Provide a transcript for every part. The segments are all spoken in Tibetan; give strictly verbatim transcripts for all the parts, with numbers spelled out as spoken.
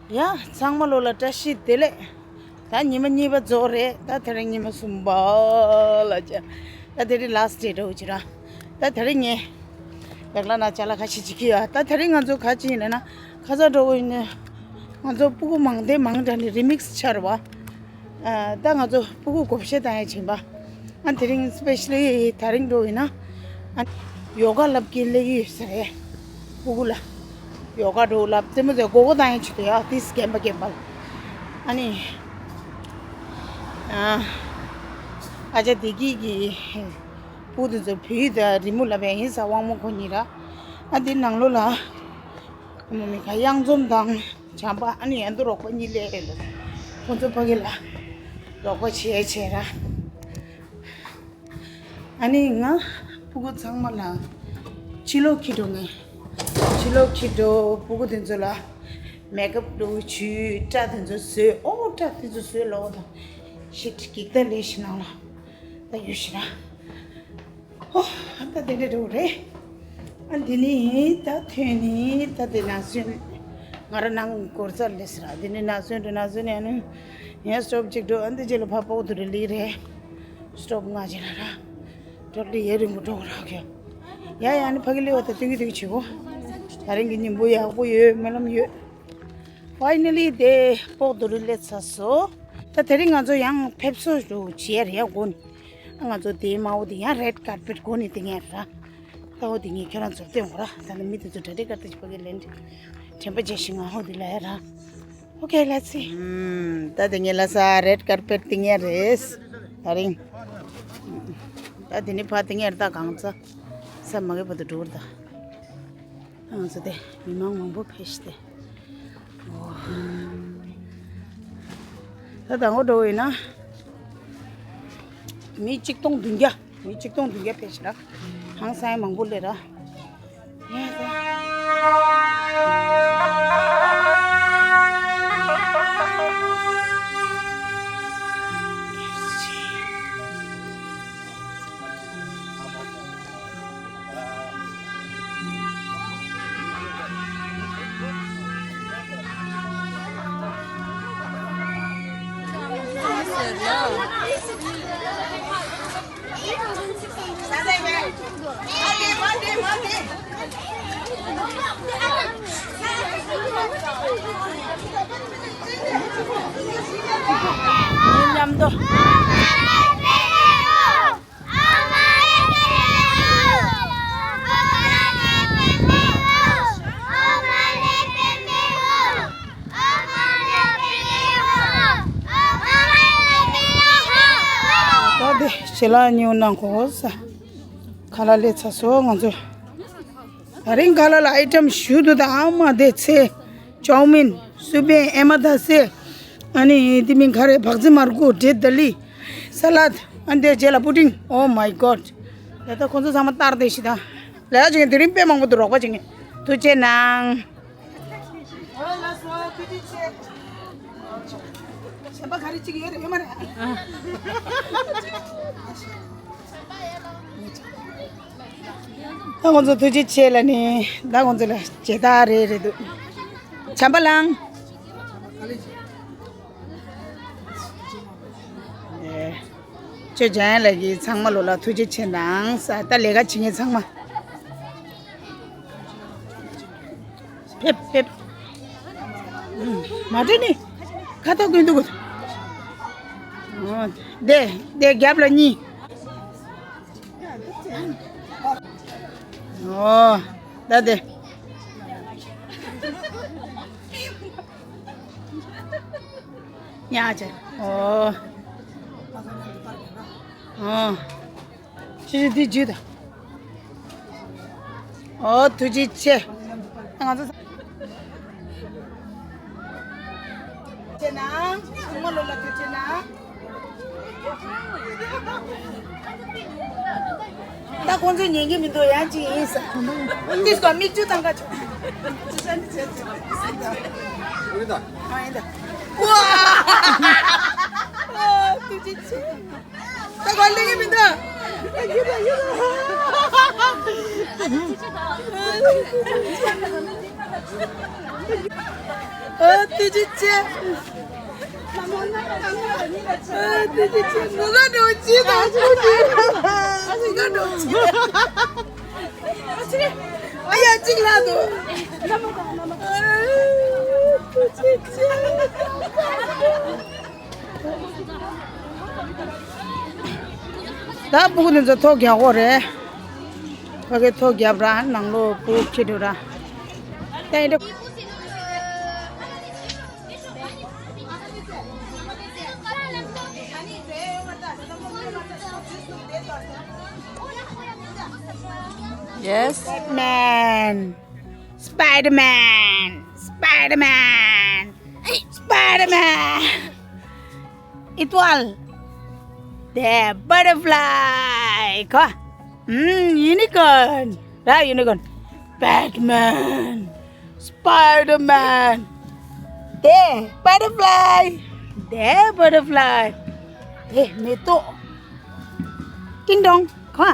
ཡ། ཚང་མ་ལོ་ལ་བཀྲ་ཤིས་བདེ་ལེགས། ད་ཉི་མ་གཉིས་པ་རྫོགས་རེད། ད་དེ་རིང་ཉི་མ་གསུམ་པ་ལ་ཅི། ད་དེ་རིང་last day འདྲ་བོ་ཅིག་ར། ད་དེ་རིང་ངས་བེག་ལ་ན་ཅ་ལག་ཁ་ཤས་ཅིག་ཁྱེར་ཡོད། ད་དེ་རིང་ང་ཚོ་ག་ཅི་ཡིན་ལབ་ན། ཁ་ཚ་འགྲོ་བོ་ཡིན་ན། ང་ཚོ་སྤུ་གུ་མང་དེ་མང་དྲགས་ནས་remix ཆགས་རེད་བ། ཨ། ད་ང་ཚོ་སྤུ་གུ་བགོ་བཤའ་བཏང་ཡ་ཕྱིན་པ། ཨ། དེ་རིང་especially དེ་རིང་འགྲོ་ཡིན་ན། ཨ། ཡོ་ག་ལབ་ཀྱི་སླེབས་ཡོད་ས་རེད། སྤུ་གུ་ལ་ཡོ་ག་འགྲོ་ལབ་རྩེད་མོ་རྩེ་མགོ་སྐོར་བཏང་ཡ་ཆེད་དུ་ཡ། དེ་རྒན་པ་རྒན་པ་ལ། ཨ་ནི། ཨ། ཨ་ཅག་བདེ་སྐྱིད་ཀྱི་སྤུ་གུ་དེ་ཚོ་བོད་ཡིག་དང་རི་མོ་ལབ་པ་ཡིན་ས། དབང་མོ་ཁོ་གཉིས་ར། ཨ། དེ་ནང་ལོགས་ལ་མོ་མི་ཁ་གཡང་འཛོམས་དང་བྱམས་པ། ཨ་ནི་ཡན་དུ་རོགས་པ་གཉིས་སླེབས་ཡོད་ལ། ཁོ་ཚོ་ཕ་གི་ལ་རོགས་པ་བྱས་བྱས་ར། ཨ་ནི་ང་སྤུ་གུ་ཚང་མ་ལ་ཕྱི་ལོགས་ཁྱེར་འགྲོ་ངས། ཕྱི་ལོགས་ཁྱེར་འགྲོ། སྤུ་གུ་དེ་ཚོ་ལ་མེག་ཨབ་འདྲ་བོ་བྱུས། སྐྲ་དེ་ཚོ་བཟོས། ཨོ། སྐྲ་དེ་ཚོ་བཟོས་ལོག་དང་། ཤིཊ་གེག་ད་ལས་ཤི་ནང་ལ་ད་ཡོད་ཤི་ར། ཨོ། ད་དེ་འདྲ་འདྲ་བོ་རེད། ཨ། འདི་ནི་ད་ཐོན་ནི་ད་དེ་ན་སོན། ང་ར་ནང་སྒོ་རྩར་སླེབས་ས་ར། འདི་ནི་ན་སོན་འགྲོ། ན་སོན་ནས་ཨ་ནི་ཡང་སི་ཊོབ་ཅིག་འགྲོ། ཨ། འདི་རྗེས་ལ་ཕ་སྤོག་ཏུ་རི་ལི་རེད། སི་ཊོབ་ལྔ་རྗེས་ལ་ར། ཊོ་ཊལ་ཡས་རིང་པོ་འགྲོ་གི་ར་གི། ཡ་ཡ། ཨ་ནི་ཕ་གི་སླེབས་པ་ད་སྟོན་གི་སྟོན་གི་བྱེད་གོ། དེ་རིང་གི་ཉིན་མོ་ཡག་པོ་ཡོད། སྨོན་ལམ་ཡོད། Finally དེ་སྤོག་ཏུ་རི་སླེབས་ཚར་སོང་། ད་དེ་རིང་ང་ཚོ་ཡང་ཕེབས་བསུ་རུ་བྱེད་ཡ་རེད་ཡ། སྒོ་ནས། ང་ཚོ་དེའི་མ་འོ་དེ་ཡང་རེཌ་ཀར་པེཊ་སྒོ་ནས་དེ་ངས་ར། ད་འོ་དེ་ངས་ཁྱོད་རང་ཚོར་སྟོན་དགོས་ར། ད་ནི་མི་དེ་ཚོ་གྲ་སྒྲིག་ག་དེ་ཕ་གི་ལེན། དྲན་པ་བརྗེད་ཤིང་ང་འོ་དེ་ལ་ཡ་ར། Okay, let's see. ཨམ། ད་དེ་ངས་ལ་ས་རེཌ་ཀར་པེཊ་དེ་ངས་རེད། དེ་རིང་། ད་དེ་ནི་ཕ་དེ་ངས་ར། ད་གང་ཚ་ས་མ་གི་བར་དུ་འགྲོ་ར་ད། ང་ཚོ་དེ་མི་མང་མང་པོ་ཕེབས་ཤི་སྟེ། ཨོ། ད་དང་པོ་འགྲོ་བ་ཡིན་ན། མི་གཅིག་སྟོང་བདུན་བརྒྱ། མི་གཅིག་སྟོང་བདུན་བརྒྱ་ཕེབས་ཤི་ར། ཧང་སང་མང་པོ་སླེབས་ར། མཉམ་དུ། ད་དེ་ཞལ་ལག་ཉོ་གནང་གོ་ས། ཁ་ལག་སླེབས་ཚར་སོང་ང་ཚོ། དེ་རིང་ཁ་ལག་ལ་ཨའི་ཊམ་ཞུ་དུ་ད། ཨ་མ་དེ་ཚེ། ཅའོ་མིན། སུ་པན། ཨེ་མ་ད་སེ། ཨ་ནི་དེ་མིན་ག་རེ། བག་ཙི་མར་ཁུ། འབྲས་ལྡ་ལི། ས་ལད། ཨ་ནི་དེ་རྗེས་ལ་པུ་ཏིང་། Oh my God། ད་ལྟ་ཁོང་ཚོ་ཚང་མ་ལྟར་དེ་ཤི་ད། ལས་ཀ་བྱེད་མཁན་དེ་རིང་དཔེ་མང་པོ་འདུག་རོགས་པ་བྱེད་མཁན། ཐུགས་རྗེ་གནང་། གཞན་པ་ག་རེ་གཅིག་ཡོད་རེད། ཡོད་མ་རེད། ད་ཁོང་ཚོ་ཐུགས་རྗེ་ཆེ་ལབ་ནས། ད་ཁོང་ཚོ་ལ་མཇལ་དར་རེ་རེ་འདུག་བྱམས་པ་ལགས། ཨེ། ཁྱོད་འཇམ་དབྱངས་ལགས་ཀྱིས་ཚང་མ་ལོ་ལ་ཐུགས་རྗེ་ཆེ་གནང་ས། ད་ལས་ཀ་བྱེད་མཁན་ཚང་མ། ཕེབས་ཕེབས། ཨུམ། མ་དྲན་ནི། ཁ་ཐོག་ཀུན་འདུག་ཨོ། དེ་དེ་རྒྱབ་ལ་གཉིས། ཨོ། ད་དེ། ཉག་ཆེ། ཨོ། ཨོ། ཤི་ཤི་འདི་བརྗོད་དང་། ཨོ། ཐུགས་རྗེ་ཆེ། ང་ཚོ། ཆེ་ན། ཚང་མ་ལོ་ལ་ཐུགས་རྗེ་ཆེ་ན། ད་ཁོང་ཚོས་ཉན་གྱི་མི་འདུག་ཡང་ཅིག་ཡིན་ས། ཏིས་ཀ་མིག་ཆུ་བཏང་ག་ཆོག་ཨ་ཡིན་ད། ཝ། ཨོ། ཐུགས་རྗེ་ཆེ། ད་ག་ལེ་གི་མི་འདུག་ཡོད་ད་ཡོད་ད། ཨ་ཏི་ཅི་ཅི། ཨ་ཏི་ཅི་ཅི། ངོ་ག་འགྲོ་ཅི་དང་ཅི་ཅི། ངོ་ག་འགྲོ་ཅི། ཨ་ཡ་ཅིག་ལ་དོ། ཨ་ཏི་ཅི་ཅི། ད་སྤུ་གུ་འདི་ཚོ་ཐོ་རྒྱག་གོ་རེད། ཕ་གི་ཐོ་རྒྱབ་ར་ནང་ལོ་སྤུ་གུ་ཁྱེར་འགྲོ་ར། ད་ཡིན་འགྲོ། Yes, man. Spider-Man. Spider-Man. Spider-Man. Étoile. The butterfly. Ko. Hmm, unicorn. Ra unicorn. Batman. Spider-Man. The butterfly. The butterfly. Eh, me to. Ding dong. Ko.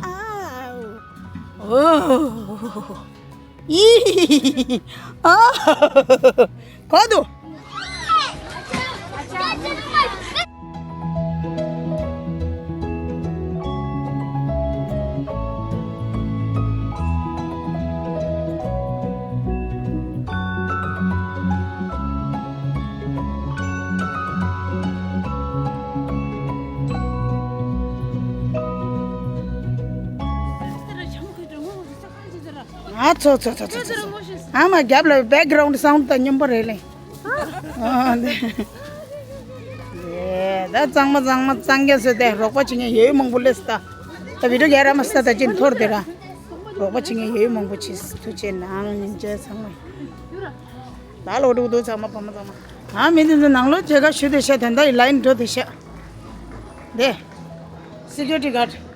Ow. Oh. Ih. Oh. Ko do. ཨ་ཚོ་ཚོ་ཚོ་ཚོ་ཚོ། ཨ་མ་རྒྱབ་ལ་བེག་གྷ་རའུན་ཌི་སའུན་ཌི་དང་མཉམ་པོ་རེད་ལེ། ཨ་འདི། ཨེ་ད་གཙང་མ་གཙང་མ་གཙང་རྐྱང་བཟོས་ཏེ་རོགས་པ་བྱེད་མཁན་ཡོད་མང་པོ་སླེབས་སོང་ད། ད་བི་ཌིའོ་རྒྱག་ར་མ་སོང་ད་ཅིག་འཐོར་དེ་ར། རོགས་པ་བྱེད་མཁན་ཡོད་མང་པོ་བྱས་ཐུགས་རྗེ་གནང་སྙིང་རྗེ་ཚང་མ། ད་ལོ་འགྲོ་འདུག་ཚང་མ་བུ་མོ་ཚང་མ། ཨ་མི་འདི་ཚོ་ནང་ལོགས་མཇལ་ཁ་ཞུ་བསྡད་ཤག་དེ་འདྲ་ཡི་ལའིན་འགྲོ་བསྡད་ཤག་དེ། སི་ཀུ་རི་ཊི་གྷར་ཌི།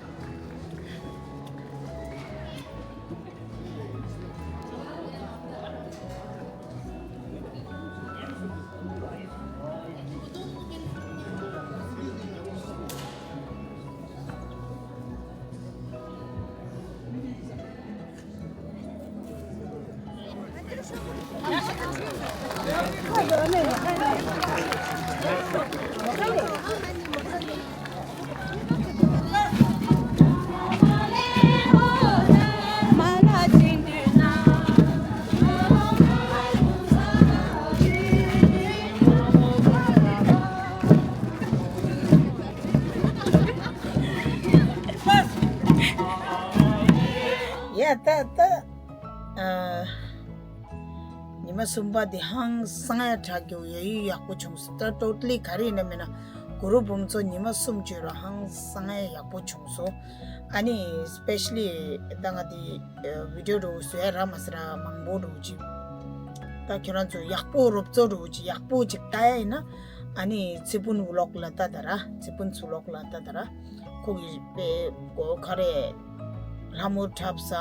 ཡ་ད་ད། ཨ། ཉི་མ་གསུམ་པ་དེ་ཧང་སང་ཡ་དྲག་གི་ཡོད་ཡུལ་ཡག་པོ་བྱུང་སོང་། ད་ཊོ་ཊ་ལི་ག་རེ་ཡིན་ན་མིན་ན་གུ་རུབ་བུ་མོ་ཚོ་ཉི་མ་གསུམ་བཅུ་རུ་ཧང་སང་ཡ་ཡག་པོ་བྱུང་སོང་། ཨ་ནི་སི་པེ་ཤ་ལི་ད་ང་དེ་བི་ཌིའོ་འགྲོ་བཟོ་ཡ་རག་མ་སོང་ར། མང་པོ་འགྲོ་ཅིག་ད་ཁྱོད་རང་ཚོ་ཡག་པོ་རོབ་ཚོ་འགྲོ་ཅིག་ཡག་པོ་ཅིག་ལྟ་ཡ་ཡིན་ན། ཨ་ནི་ཚེ་སྤུན་ཝི་ལོག་ལ་ལྟ་ད་ར། ཚེ་སྤུན་ཚུ་ལོག་ལ་ལྟ་ད་ར། ཁོ་གི་པེ་གོ་ག་རེ། ལྷ་མོ་འཁྲབ་ས།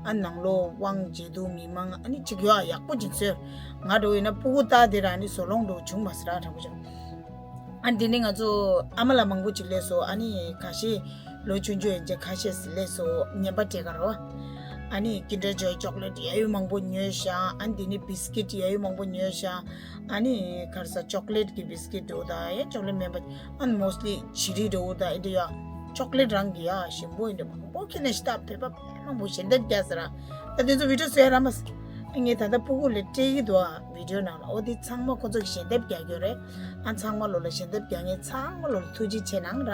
ཨ་ནང་ལོ་དབང་མཇལ་དུ་མི་མང་ཨ་ནི་གཅིག་ཡོད་ཡག་པོ་ཅིག་ཟེར། ང་འགྲོ་ཡིན་ན་སྤུ་གུ་ལྟ་དེ་ར་ནི་བཟོ་ལོང་འགྲོ་བྱུང་མ་སི་ར་དྲག་པོ་བྱུང་། ཨ་འདི་ནི་ང་ཚོ་ཨ་མ་ལ་མང་པོ་ཅིག་སླེབས་སོ། ཨ་ནི་ཁ་ཤས་ལོ་ཆུང་ཆུང་ཡན་ཆད་ཁ་ཤས་སླེབས་སོ། ཉན་པ་སྤྲད་ག་རོ། ཨ་ནི་ཀིན་ཌར་ཇོའི་ཅོག་ལེ་ཊི་ཡ་ཡུ་མང་པོ་ཉོས་ཤག་ཨ་འདི་ནི་བི་སི་ཀིཊ་ཡ་ཡུ་མང་པོ་ཉོས་ཤག་ཨ་ནི་ག་རེ་ཟ་ཅོག་ལེ་ཊི་གི་བི་སི་ཀིཊ་འདུག་ད་ཡ་ཅོག་ལེ་ཊི་མེད་པ། ཨ་ནི་མོ་སི་ལི་ཇི་རི་འདུག་ད་ཨེ་འདྲ་ཡ་ཅོག་ལེ་ཊི་རང་གི་ཡ་ཞིམ་པོ་ཨེ་འདྲ་མང་པོ་ཁྱེར་ནས་ཤི་ད་བོད་པ་མང་པོ་ཞལ་འདེབས་རྒྱག་ཟེར་ར། ད་དེ་ཚོ་བི་ཌིའོ་བཟོ་ཡ་ར་མ་ཟེར། ངས་ད་ལྟ་སྤུ་གུ་ལ་སྤྲད་ཀྱི་འདུག་ཨ་བི་ཌིའོ་ནང་ལ། འོ་དེ་ཚང་མ་ཁོ་ཚོ་གི་ཞལ་འདེབས་རྒྱག་རྒྱུ་རེད། ཨ་ཚང་མ་ལོ་ལ་ཞལ་འདེབས་རྒྱག་མཁན་ཚང་མ་ལོ་ལ་ཐུགས་རྗེ་ཆེ་གནང་ར།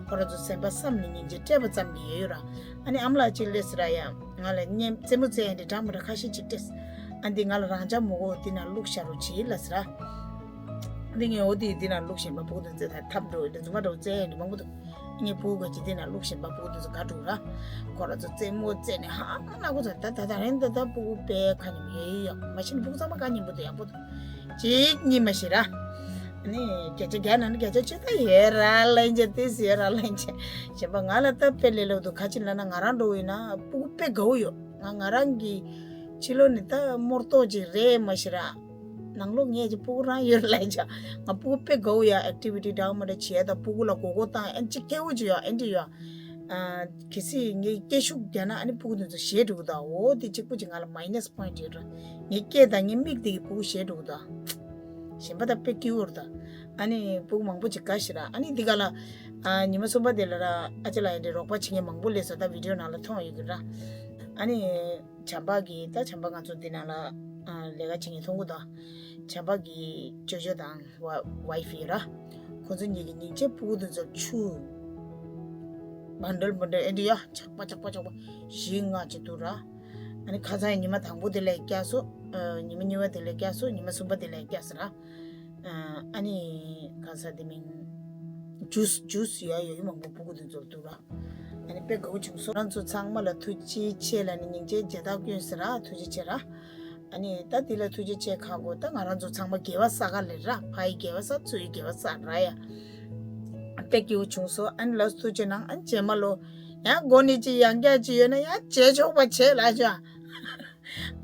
ཁོ་ར་ཚོ་སེམས་པ་བསམ་ནས་སྙིང་རྗེ་སྤྲད་པ་ཙམ་གྱིས་ཡོད་ཡོད་ར། ཨ་ནི་ཨ་མ་ལགས་གཅིག་སླེབས་ཟེར་ར་ཡ། ང་ལ་བརྙན་རྩེད་མོ་རྩེ་ཡ་འདི་འདྲ་མི་འདྲ་ཁ་ཤས་ཅིག་སྤྲད། ཨ་འདི་ང་ལ་རང་འཇགས་མི་དགོས་འདི་ནང་བླུགས་བཞག་རོགས་གྱིས་ལབ་ཟེར་ར། འདི་ངས་འོ་དེ་འདི་ནང་བླུགས་བཞིན་པ་སྤུ་གུ་དེ་ཚོ་ད་ཐབ་འགྲོ་འདི་རྫུན་མ་འགྲོ་རྩེ་ཡ་འདི་མང་པོ་འདུག་ངས་སྤུ་གུ་ག་ཅིག་དེ་ན་བླུགས་བཞིན་པ་སྤུ་གུ་དེ་ཚོ་དགའ་འགྲོ་ར། ཁོ་ར་ཚོ་རྩེད་མོ་རྩེ་ནས་ཧང་ཧང་ན་ཁོ་ཚོ་ད་ད་ད་རན་ད་ད་སྤུ་གུ་དཔེ་ཁ་ཉིན་ཡོད་ཡོད་མ་ཤེས་ན་སྤུ་གུ་ཚང་མ་ཁ་ཉིན་པོ་དེ་ཡག་པོ་འདུག་གཅིག་གཉིས་མ་ཤེས་ར། ཨ་ནི་བརྒྱ་ཆ་བརྒྱ་ན་ནི་བརྒྱ་ཆ་བཅུ་ད་ཡོད་ར་ལན་ཅེ་ཏིས་ཡོད་ར་ལན་ཅེ། གཞན་པ་ང་ལ་ད་དཔེ་ལས་ལོ་འདུག་ཁ་ཅིག་ལ་ན་ང་རང་འགྲོ་ཡིན་ན་སྤུ་གུ་དཔེ་དགའ་བོ་ཡོད། ང་ང་རང་གི་ཕྱི་ལོ་ནི་ད་རྨོར་ཏོ་ཅིག་རེད་མ་ཤེས་ར། ནང་ལོགས་ངས་ཀྱི་སྤུ་གུ་རང་ཡོད་ལབ་ཅག་ང་སྤུ་གུ་དཔེ་དགའ་བོ་ཡ། ཨེག་ཊི་བི་ཊི་འདྲ་མི་འདྲ་བྱས་ད་སྤུ་གུ་ལ་མགོ་སྐོར་བཏང་ཨེ་ཅིག་སྐྱེ་བོ་ཅིག་ཡོད་ཨེ་འདྲ་ཡོད། ཨ། གལ་སྲིད་ངས་སྐད་ཤུགས་རྒྱག་ན་ཨ་ནི་སྤུ་གུ་དེ་ཚོ་ཞེད་འགྲོ་གི་འདུག་འོ་དེ་གཅིག་པུ་ཅིག་ང་ལ་མའི་ནས་པོ་ཡིན་ཊི་རེད། ངའི་སྐད་དང་ངའི་མིག་དེ་གིས་སྤུ་གུ་ཞེད་འགྲོ་གི་འདུག་གཞན་པ་ད་དཔེ་སྐྱིད་པོ་རེད་ད། ཨ་ནི་སྤུ་གུ་མང་པོ་ཅིག་དགའ་ཤག་ར། ཨ་ནི་འདི་ག་ལ། ཨ། ཉི་མ་གསུམ་པ་དེ་ལ་ར་ཨ་ཅག་ལགས་ཡིན་དེ་རོགས་པ་བྱེད་མཁན་མང་པོ་སླེབས་སོང་། ད་བི་ཌི་ཡོ་ནང་ལ་མཐོང་ཡོད་ཀྱི་ར། ཨ་ནི་བྱམས་པ་གིས་ད་བྱམས་པ་ང་ཚོ་འདི་ནང་ལ། ཨ། ལས་ཀ་བྱེད་མཁན་མཐོང་གི་འདུག་བྱམས་པ་གི་ཅོ་ཅོ་དང་ཝ་ཝའི་ཕི་ར། ཁོ་ཚོ་གཉིས་ཀྱིས་སྙིང་རྗེ་སྤུ་གུ་དེ་ཚོར་ཆུ་བང་སྒྲིལ་བང་སྒྲིལ་ཨེ་འདྲ་ཡ་ཆག་པ་ཆག་པ་ཆག་པ་བཞི་ལྔ་ཅིག་འདུག་ར། ཨ་ནི་ཁ་སང་ཉི་མ་དང་པོ་དེ་ལ་བཀྱགས་སོང་། ཨ། ཉི་མ་གཉིས་པ་དེ་ལ་བཀྱགས་སོང་། ཉི་མ་གསུམ་པ་དེ་ལ་བཀྱགས་སོང་ར། ཨ། ཨ་ནི་ག་ས་དེ་མིང་ཇུས་ཇུས་ཡ་ཡོད་ཡོད་མང་པོ་སྤུ་གུ་དེ་ཚོར་འདུག་ར། ཨ་ནི་དཔེ་དགའ་པོ་བྱུང་སོང་། ཁྱེད་རང་ཚོ་ཚང་མ་ལ་ཐུགས་རྗེ་ཆེ་ལབ་ནས་སྙིང་རྗེ་མཇལ་དར་སྐྱོན་ཟེར་ར། ཐུགས་རྗེ་ཆེ་ར། ཨ་ནི་ད་འདི་ལ་ཐུགས་རྗེ་ཆེ་ཁག་གོ། ད་ང་རང་ཚོ་ཚང་མ་དགེ་བ་བསགས་ག་ལེ་ར། ཕ་ཡི་དགེ་བ་བསགས། ཚུ་ཡི་དགེ་བ་བསགས་ར་ཡ། དཔེ་སྐྱིད་པོ་བྱུང་སོང་། ཨ་ནི་ལགས་སོ་ཐུགས་རྗེ་གནང་། ཨ་ནི་རྗེས་མ་ལོ་ཡང་འགོ་ནས་ཅིག་ཡང་བསྐྱར་ཅིག་ཡོད་ན་ཡང་བྱེད་ཆོག་པ་བྱེད་ལབ་ཤག་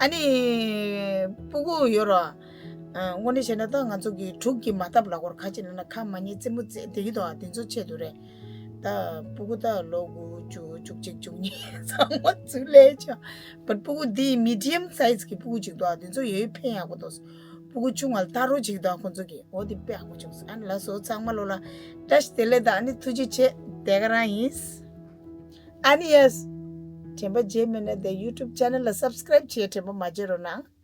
ཨ་ནི་སྤུ་གུ་ཡོད་ར། ཨ། དངོས་གནས་བྱས་ན་ད་ང་ཚོ་གི་དྲུག་གི་མ་བཏབ་ལ་སྐོར་ཁ་ཅིག་ན་ན་ཁ་མ་ཉན་རྩེད་མོ་རྩེ་བསྡད་ཀྱི་འདུག་ཨ། དེ་ཚོ་ཆེད་དུ་རེད། ད་སྤུ་གུ་ད་ལོ་དགུ་བཅུ་བཅུ་གཅིག་བཅུ་གཉིས་ཚང་མ་ཚུར་ལས་ཆོག་བཊ་སྤུ་གུ་འདི་མི་ཌི་ཡམ་སའི་ཛི་གི་སྤུ་གུ་ཅིག་འདུག་ཨ། དེ་ཚོ་ཡོད་ཕན་ཡག་པོ་འདུག་སྤུ་གུ་ཆུང་བ་ལ་ལྟ་རོགས་ཅིག་འདུག་ཨ། ཁོ་ཚོ་གི་འོ་དེ་དཔེ་ཡག་པོ་བྱུང་སོང་། ཨ་ནི་ལགས་སོ་ཚང་མ་ལོ་ལ་བཀྲ་ཤིས་བདེ་ལེགས་དང་། ཨ་ནི་ཐུགས་རྗེ་ཆེ། དེ་ག་རང་ཡིན། ཨ་ནི་ཡ། དྲན་པ་བརྗེད་མེད་ན་དེ་ཡུ་ཊུབ་ཆེ་ནལ་ལ་སབ་སི་ཀི་རེབ་བྱེད། དྲན་པ་མ་བརྗེད་རོགས་གནང་།